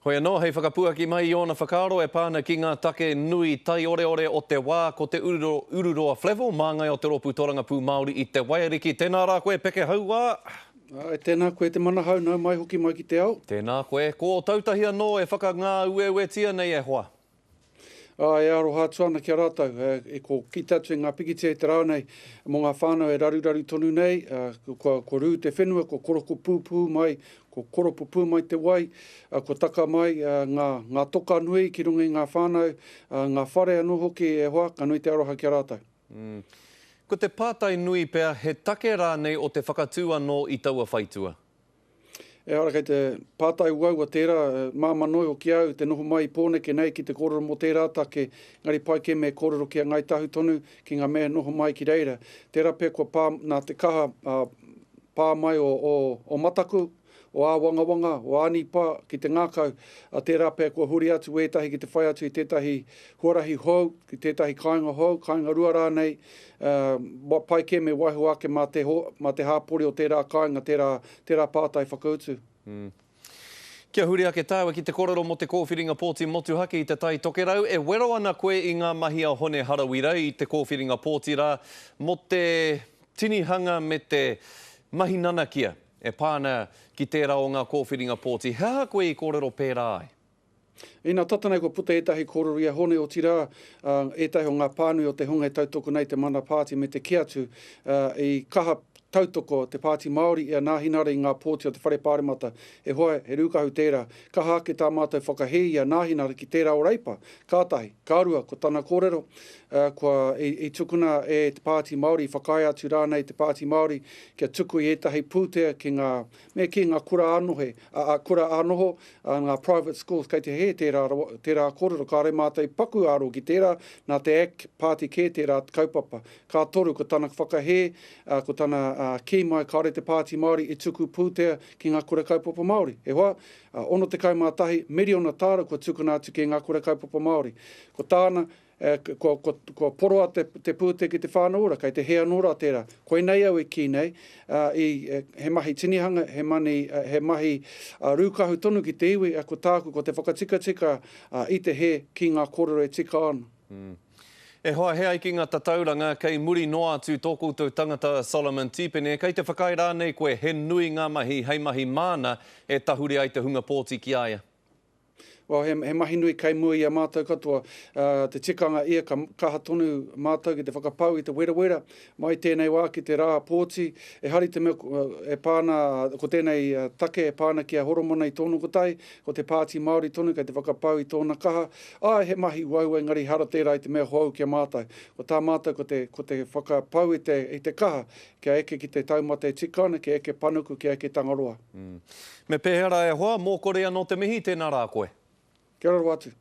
Hoi anō, hei whakapuaki mai i ōna whakaaro e pā ana ki ngā take nui taioreore o te wā, ko Te Ururoa Flavell, māngai o te Rōpū Torangapū Māori i Te Waiariki. Tēnā rā koe, Pekehauā! Āe, tēnā koe te manahau, nau mai hoki mai ki te ao. Tēnā koe. Ko Ōtautahi anō e whakangāueuetia nei e hoa. Ā, e aroha atu ana ki a rātou, e, ko kite atu i ngā pikitia i te rā nei, mō ngā whānau e raruraru tonu nei, ā, kua, kua rū te whenua, kua korokopūpū mai, kua koropupū mai te wai, ā, kua taka mai, ā, ngā, ngā toka nui ki runga i ngā whānau, ā, ngā whare anō hoki, e hoa, ka nui te aroha ki a rātou. Mm. Ko te pātai nui pea, he take rānei o te whakatū anō i taua whaitua? Ehara kei te pātai uaua tērā, māmā noa iho ki a au te noho mai i Pōneke nei ki te kōrero mō tērā take, engari pai kē me kōrero ki a Ngāi Tahu tonu, ki ngā mea e noho mai ki reira. Tērā pea kua pā nā te kaha pā mai o, o, o mataku, o āwangawanga, o ānipa ki te ngākau, ā, tērā pea kua huri atu wētahi ki te whai atu i tētahi huarahi hou, ki tētahi kāinga hou, kāinga rua rānei, ā, pai kē me waiho ake mā te, mā te hāpori o tērā kāinga, tērā, tērā pātai whakautu. Mm. Kia huri ake tāua ki te kōrero mō te kōwhiringa pōti motuhake i Te Tai Tokerau, e wero ana koe i ngā mahi a Hone Harawira i te kōwhiringa pōti rā mō te tinihanga me te mahi nanakia e pā ana ki tērā o ngā kōwhiringa pōti. He aha koe i kōrero pērā ai? Ina tata nei kua puta ētahi kōrero i a Hone, otirā, ētahi o ngā pānui o te hunga e tautoko nei te mana pāti me te kī atu i kaha tautoko te Pāti Māori i a Nāhinara i ngā pōti o te Whare Pāremata. E hoa, he rūkahu tērā. Kaha ake tā mātou whakahē i a Nāhinara ki tērā o Reipa, ka tahi. Ka rua, ko tana kōrero, kua i tukuna e te Pāti Māori, i whakaae atu rānei te Pāti Māori kia tuku i ētahi pūtea ki ngā, me kī, ngā kura ā-nohe, ā, kura ā-noho, ā, ngā private schools, kei te hē tērā rawa, tērā kōrero, kāore mātou i paku aro ki tērā, nā te Act Party kē tērā kaupapa. Ka toru, ko tana whakahē, ā, ko tana, ā, kī mai kāore te Pāti Māori i tuku pūtea ki ngā kura kaupapa Māori. E hoa, ā, 61 miriona tāra kua tukuna atu ki ngā kura kaupapa Māori. Ko tāna, E, kua, kua, kua poroa te, te pūtea ki te whānau ora, kei te hē anō rā tērā. Koinei au e kī nei, ā, i, he mahi tinihanga, he mani, he mahi rūkahu tonu ki te iwi, ā, ko tāku, ko te whakatikatika i te hē ki ngā kōrero e tika ana. Mm. E hoa, he ai ki ngā tatauranga, kei muri noa atu tō koutou tangata Solomon Tipene, kei te whakaae rānei koe he nui ngā mahi hei mahi māna e tahuri ai te hunga pōti ki a ia? Well, he, he mahi nui kei mua i a mātou katoa. Uh, te tikanga ia, ka kaha tonu mātou ki te whakapau i te werawera mai tēnei wā ki te rā pōti. Ehara i te mea e pā ana, ko tēnei take e pā ana ki a Horomona i tōna kotahi, ko te Pāti Māori tonu kei te whakapau i tōna kaha. Āe, he mahi uaua engari ehara tērā i te mea hou ki a mātou. Ko tā mātou ko te, ko te whakapau i te, i te kaha kia eke ki te taumata e tika ana, kia eke panuku, kia eke Tangaroa. Mm. Me pēhea rā e hoa, mōkore anō te mihi, tēnā rā koe. Kia ora rawa atu.